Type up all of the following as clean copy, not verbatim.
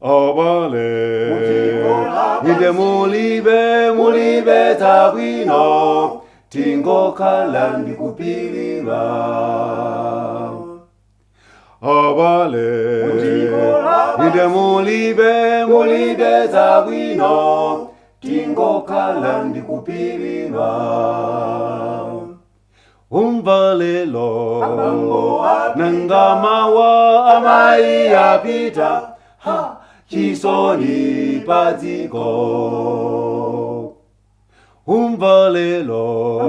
Abale, inde mulibe mulibe zabwino, tingokhala ndikupilira. Abale, inde mulibe mulibe zabwino, tingokhala ndikupilira. Umva lelo, nanga mawa amayi apita, ha, chisoni padziko. Umva lelo,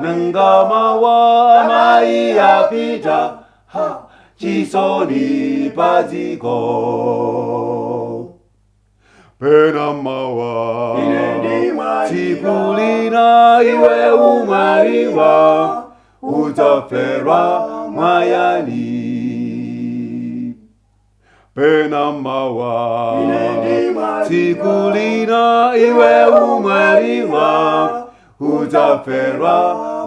nanga mawa amayi apita, ha, chisoni padziko. Pena mawa, tsiku lina iwe umwalira, udzaferwa mwayani. Pena mawa, tsiku lina iwe umwalira, udzaferwa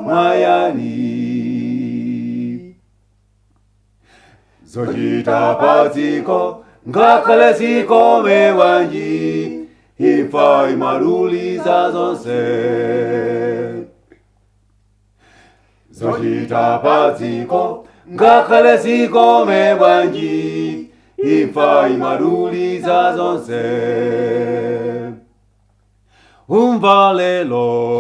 mwayani. Zochita padziko ngakhale zikome bwanji, imfa imaluliza zonse. Zochita padziko ngakhale zikome bwanji, imfa imaluliza zonse. Umva lelo,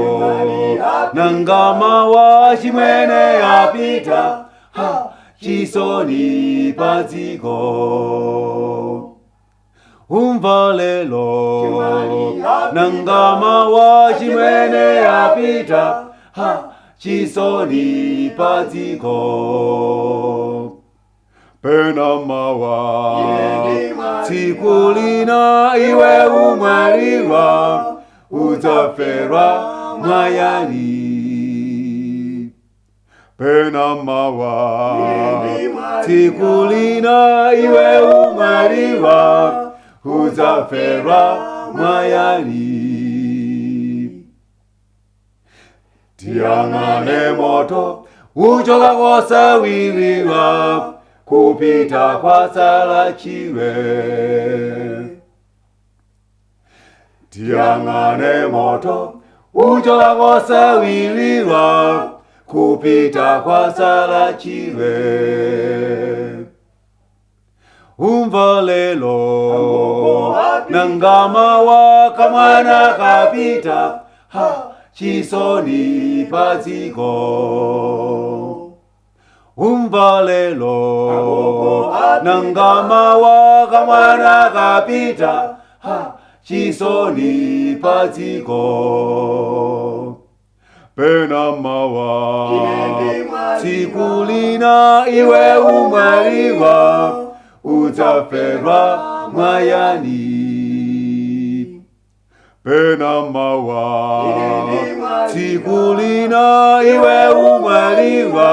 nanga mawa chimwene apita, ha, chisoni padziko. Umva lelo, nanga mawa chimwene apita, ha, chisoni padziko. Pena mawa, tsiku lina iwe umwalira, udzaferwa mwayani. Pena mawa, tsiku lina iwe umwalira, udzaferwa mwayani. Tiyang'ane moto uchoka kosawirira, kupita kwasala chiwe. Tiyang'ane moto uchoka kosawirira, kupita kwasala chiwe. Umva lelo, nanga mawa kamwana kapita, ha, chisoni padziko. Umva lelo, nanga mawa kamwana kapita, ha, chisoni padziko. Pena mawa, tsiku lina iwe umwalira, udzaferwa mwayani. Pena mawa, tsiku lina iwe umwalira,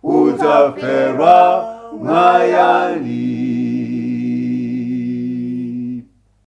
udzaferwa mwayani.